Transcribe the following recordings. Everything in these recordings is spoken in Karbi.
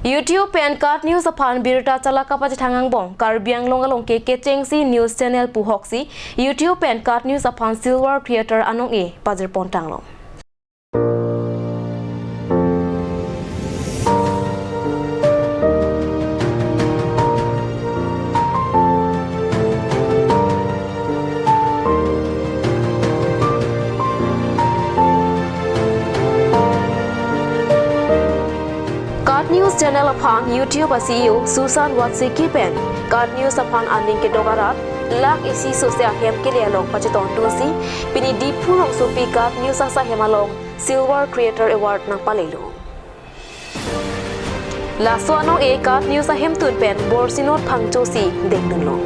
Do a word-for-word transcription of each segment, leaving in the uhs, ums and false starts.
YouTube pen KAT News aphan birta chala kapachethang angbong Karbi Anglong along ke kechengsi news channel puhoksi YouTube pen KAT News aphan silver creator anong-e pajirpon tanglo. KAT News Channel aphan YouTube a-C E O Susan Watsiki pen KAT News aphan aning kedok arat lakh isi sose ahem kele along pachetongdunsi pini Diphu rongsopi KAT News asahem along Silver Creator Award nangpalelo. Laso anong-e KAT News ahemtun pen borsinot phangchosi dengdunlo.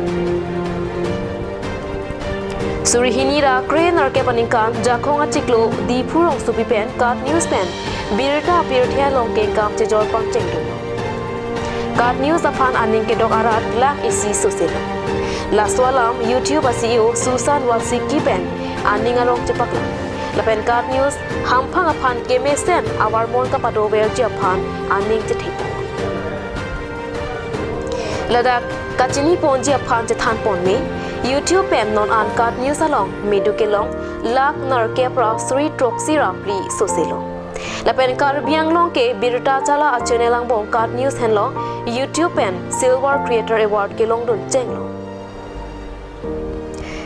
Suri hini ra kre nerkep aningkan Jakhong achiklo Diphu rongsopi pen KAT News pen birta pirthe along kengkam chejor pangchengdunlo. KAT News aphan aning kedok arat lakh isi soselo. Laso alam YouTube a-C E O Susan Watsiki pen aning arong chepaklang. Lapen KAT News hamphang aphan kemesen avarmon kapadoverji aphan aning chethepon. Ladak kachiniponji aphan chethanpon me, YouTube pen non an KAT News along medu kelong lakh nerkep ra suri throksi ra phli soselo. Lapen Karbi Anglong ke birta chala a-channel angbong KAT News henlo YouTube pen Silver Creator Award kelongdun chenglo.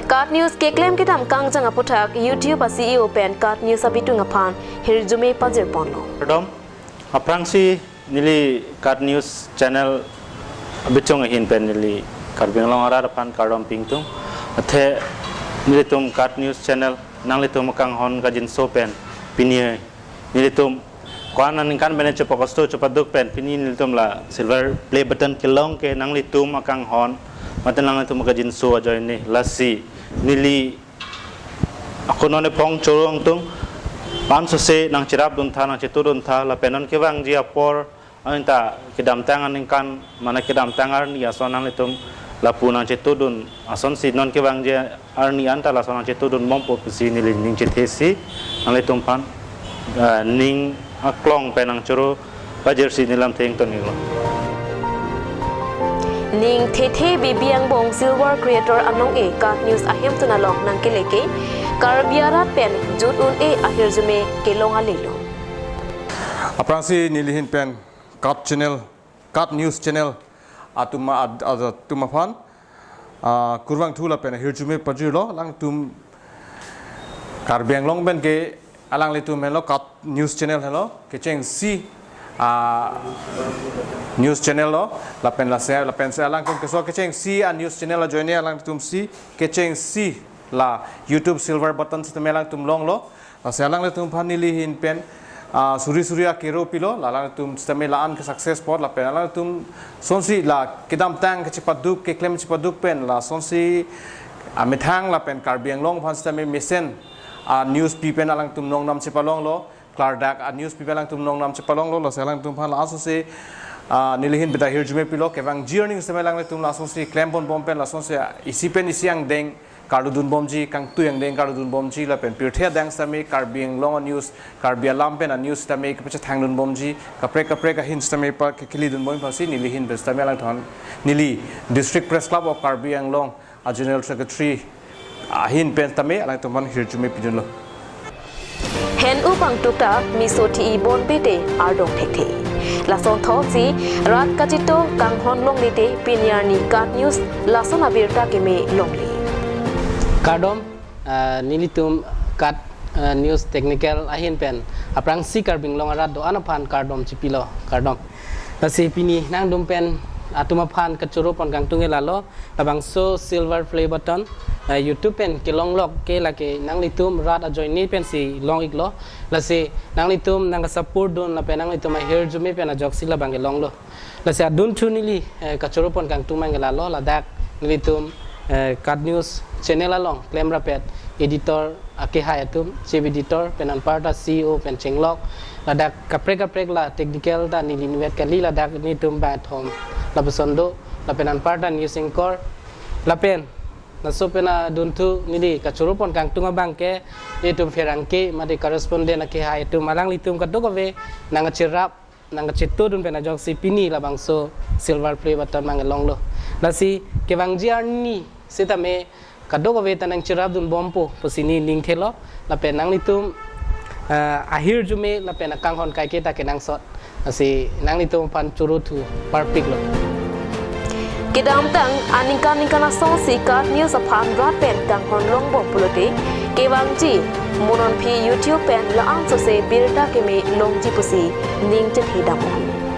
KAT News keklem kedam kangjang aputhak YouTube a-C E O pen KAT News abitung aphan hirjume pajirponlo. Kardom, aphrangsi neli KAT News Channel abitung ahin pen neli Karbi Anglong arat aphan kardom pingtung. Athe nelitum KAT News Channel nanglitum akanghon kajinso pen pini nelitum ko-an aningkan pen chepakosto chepaduk pen pini nelitum la silver play button kelong ke nanglitum akanghon mate nanglitum akajinso ajoine, lasi neli ako non ephong choro ingtung, ansose nangcherapdun tha, nangchetudun tha, lapen non kevangji apor, anta kedamtang aningkan, mane kedamtang arni ason nanglitum lapu nangchetudun asonsi non kevangji arni anta lason nangchetudun bompo pusi neli ning chethesi nanglitum aphan, eh, ning aklong pen nangchoro pajirsi neli lamthe ingtonnelo. Ning thethe bibi angbong Silver Creator anong-e KAT News ahemtun along nangkele ke Karbi arat pen jut un-e ahirjume kelong alelo. Aphrangsi neli ahin pen KAT Channel, KAT News Channel atum a-, ad-, ad-, atum aphan, ah, kurvangthu lapen hirjume pajirlo. Alangtum Karbi Anglong pen ke alanglitum henlo KAT News Channel henlo kechengsi, ah, news channel lo, lapen lasi lapensi alangtum keso kechengsi a-news channel ajoine alangtumsi kechengsi la YouTube silver button sitame alangtum longlo. Lasi alanglitum aphan neli ahin pen, ah, suri suri akero pilo, la alangtum sitame la-an ke success apot, lapen alangtum asonsi la kedamtang kechepaduk, keklem chepaduk pen, lasonsi amethang lapen Karbi Anglong aphan sitame mesen a-news pi pen alangtum nongnam chepalonglo, klardak a-news pi pen alangtum nongnam chepalonglo, lasi alangtum aphan la ansose, ah, neli ahin bida hirjume pilo, kevangji arni sitame alangtum lasonsi klempon bom pen lasonsi isi pen isi angdeng kardodun bomji, kangtui angdeng kardodun bomji, lapen pirthe adang sitame, Karbi Anglong a-news, Karbi alam pen a-news sitame kepachethangdun bomji, kaprek kaprek ahin sitame pa kekelidun bom aphansi neli ahin pen sitame alangtum aphan, neli District Press Club of Karbi Anglong a-General Secretary ahin pen sitame alangtum aphan hirjume pidunlo. Hen-u pangtuk ta miso thi-i bonpe te ardom thekthe. Lason thotsi rat kachito kanghon longle te pini arni KAT News lason abirta keme longle. Kardom, ah, nelitum KAT, ah, News Technical ahin pen aphrangsi Karbi Anglong arat do-an aphan kardom chipilo, kardom. Lasi pini nangdum pen atum aphan kachoropon kangtung ke lalo, labangso silver play button, eh, YouTube pen kelonglok ke lake nanglitum rat ajoine pensi long-iklo. Lasi nanglitum nangkasupport dun lapen nanglitum ahirjume pen ajoksi labang kelonglo. Lasi adunthu neli, eh, kachoropon kangtung mang ke lalo, ladak nelitum, eh, KAT News Channel along klem rapet editor akehai atum, chief editor, pen anparta C E O pen chenglok, ladak kaprek kaprek la technical ta neli inutvet kali, ladak nelitum bangkethom lapuson do, lapen anparta news anchor, lapen laso pen adunthu neli kachoropon kangtung abang ke nelitum pherangke mate correspondent akehai atum, alanglitum kadokave nangkacherap nangkachetodun pen ajok si pini labangso silver play button mang longlo. Lasi kevangji arni sitame kadokave ta nangcherapdun bompo pusi ne ning thelo, lapen nanglitum, ah, ahirjume lapen akanghon kaike ta kenangsot. Lasi nanglitum aphan choro thu parpiklo. Kedamtang aningkan ningkan asonsi KAT News aphan rat pen kanghon longbom pulote kevangji Mo Nonphi YouTube pen la-an sose birta keme longji pusi ning chethe dam-o.